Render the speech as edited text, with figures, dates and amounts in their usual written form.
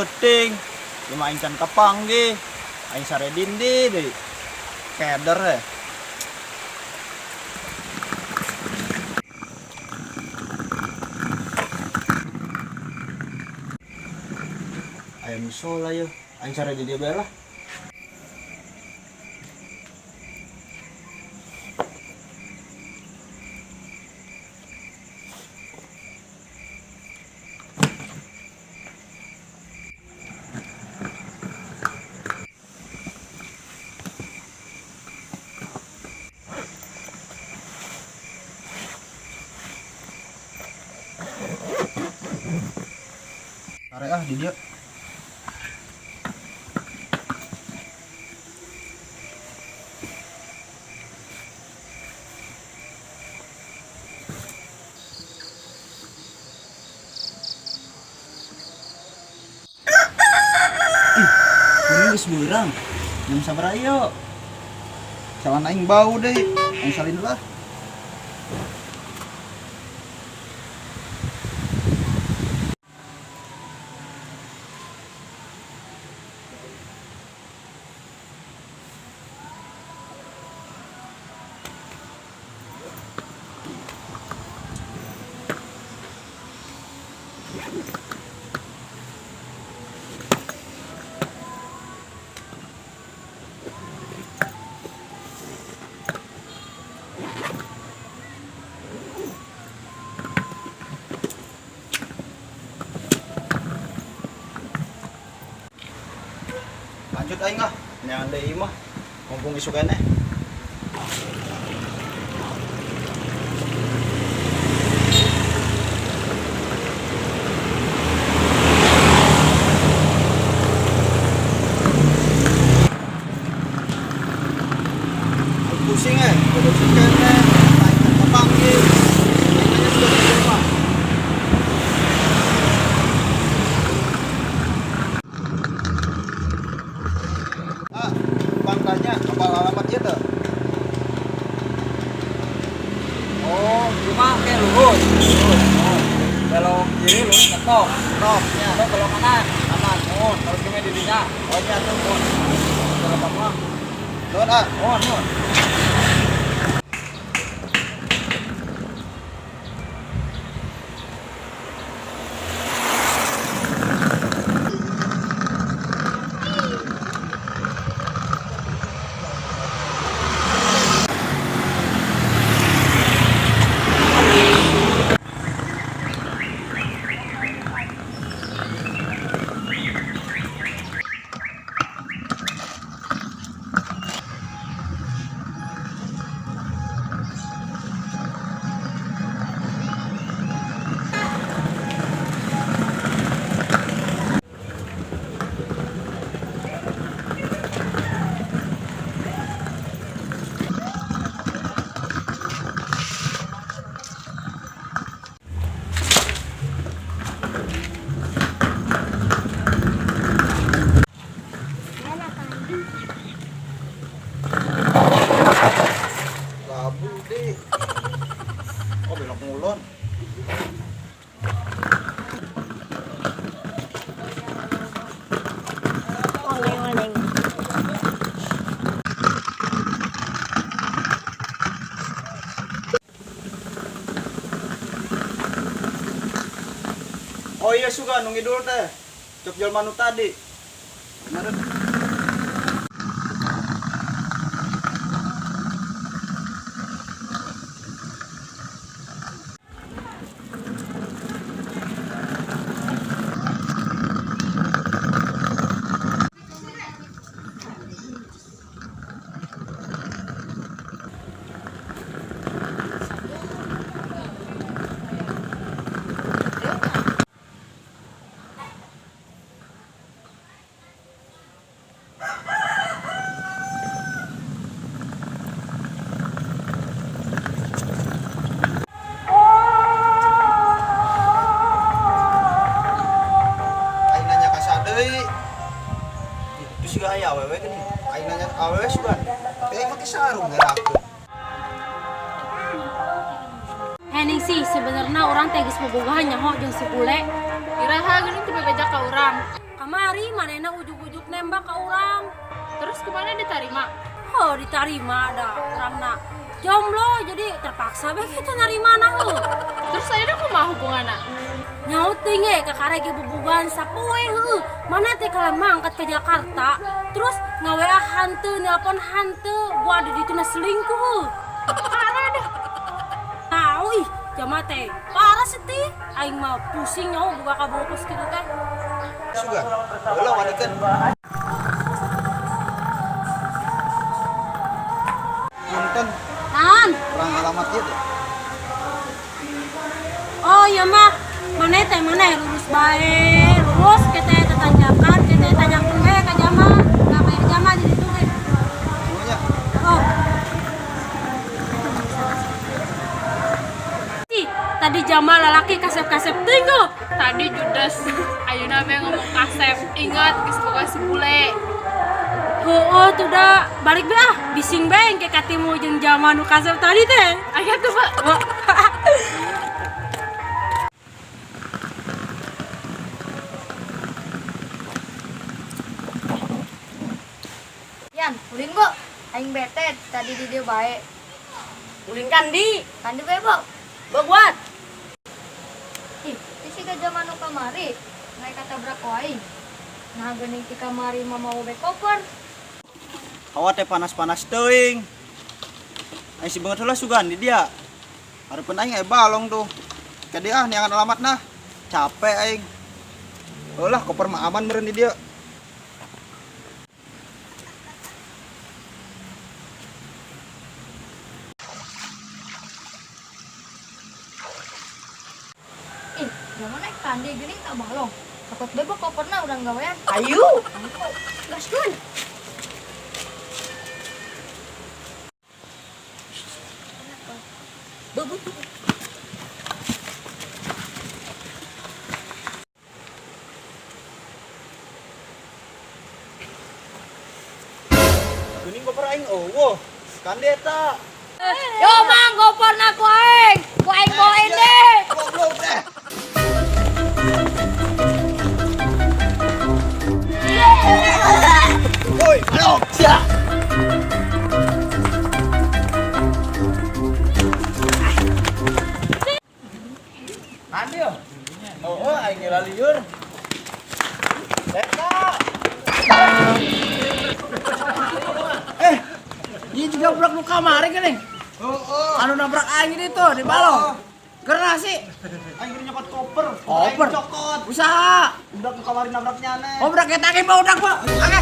Peuting. Ieu mah aing can kapanggih. Aing sare dindi deui. Keder eh. Aya musola yeuh. Aing sare di dieu bae lah. Sare ah di dieu. Ih, ini geus beurang. Jam sabaraha ieu? Calana aing bau deui. Aing salin lah. Lanjut aing ah. Neangan deui mah. Mumpung isuk keneh. Aing pusing eh, kudu isuk keneh. Aing can kapanggih. Aing nanya sudah di rumah. Ah, pang tanya apal alamat ieu teu? Oh, cuma kayak lurus. Lurus. Oh. Belok kiri lurus mentok. Tok nya. Atau belok kanan. Kanan. Oh, terus keme di dinya. Oh nya tuh. Oh. Belok kanan. Nuhun ah. Oh, nuhun. Labu deh. Oh belok ngulon. Oleng-oleng. Oh iya suka nu ngidul teh. Cok jelema nu tadi. Bener. Aing nanya ka saha deui. Ih, itu siga aya awewe geuning. Aing nanya ka awewe sugan. Tapi aing make sarung ngerakeun. Hening sih sebenarnya urang teh geus bobogohan nyaho jeung si bule. Iraha geuning teu bebeja ka urang. Kamari manehna ujug-ujug nembak ka urang. Terus kemana diterima? Oh, diterima dah urangna. Jomblo jadi terpaksa be kitu narima na heuh. Terus ayeuna kumaha hubunganna? Nyaut teuing ge kakara ge bubugan sapoe heuh. Mana teh kalah mangkat ke Jakarta. Terus nga-WA hanteu, nelpon hanteu, gua di ditu na selingkuh heuh. Parah dah. Tahu ih, jama teh parah sih teh. Aing mah pusing nyaho buka kabungkus kitu teh. Sugan. Heula wanikeun. Punten, Naon? urang alamat ieu teh. Oh iya mah, mana teh mana lurus bae, lurus kita tetanjakan, kita tanyakeun we ka jama, ka bayar jama di ditu ge. Semuanya. Oh. Ih, tadi jama lalaki kasep-kasep teuing heuh. Tadi judes, ayeuna be ngomong kasep. Ingat geus boga si bule. Heueuh tuh da, balik be ah, bising bae engke katimu jeung jama nu kasep tadi teh. Aya tuh, Pak. Oh. Yan, ulin bo. Aing bete tadi di dia bae. Ulin kandi, Kandi bae bo. baguat. Ih, di si gajah manu kamari. Ngai katabrak ku aing. Nah, geuning ti kamari mah mau be koper. Hawa teh panas-panas teuing. Aing si beungeut heula sugan di dia. Hareupeun aing aya balong tuh. Ka dia ah neangan alamatna. Capek aing. Heulah koper mah aman meureun di dia. Ih, zaman naik kandi geuning tak balong. Takut be bo koperna urang gawean. Ayo. Gaskeun. Geuning koper aing eueuh. Kandi eta. Yo mang koperna ku aing. Ku aing bawain deh. Goblok teh. Woi, ayo, sia. Kandi yo. Oh, aing geura lieur. Eta. Eh, ini juga budak nu kamari geuning. Heeh. Anu nabrak aing itu di balong. Karena sih Aing keur nyokot koper. Koper? Aing cokot. usaha. Budak nu kamari nabrak nyane. Oh, budak eta ge bawa udak, Pak. Oke.